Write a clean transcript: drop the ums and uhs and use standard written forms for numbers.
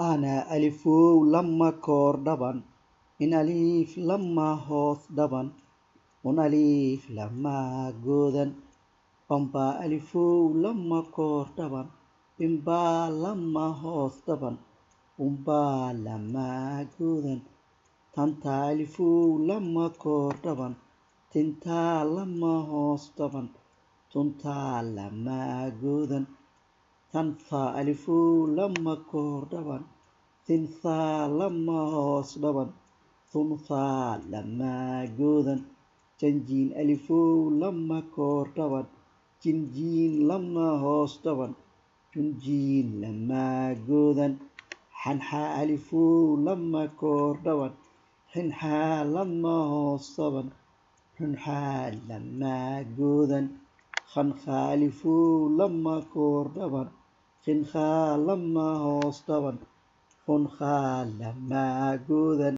Ana alifow lama koor dhaban, in alif lama hoos dhaban, un alif lama goodan. Bamba alifow lama koor dhaban, bimba lama hoos dhaban, umba lama goodan. Tanta alifow lama koor dhaban, tinta lama hoos dhaban, tunta lama goodan. Tantha alifow lama koor dhaban, tintha lama hoos dhaban, thuntha lama goodan. Janjiin alifow lama koor dhaban, jinjiin lama hoos dhaban, junjiin lama goodan. Xanxa alifow lama koor dhaban, xinxa lama hoos dhaban, xunxa lama goodan. Khanka alifow lama koor dhaban, khinka lama hoos dhaban, khunka lama goodan.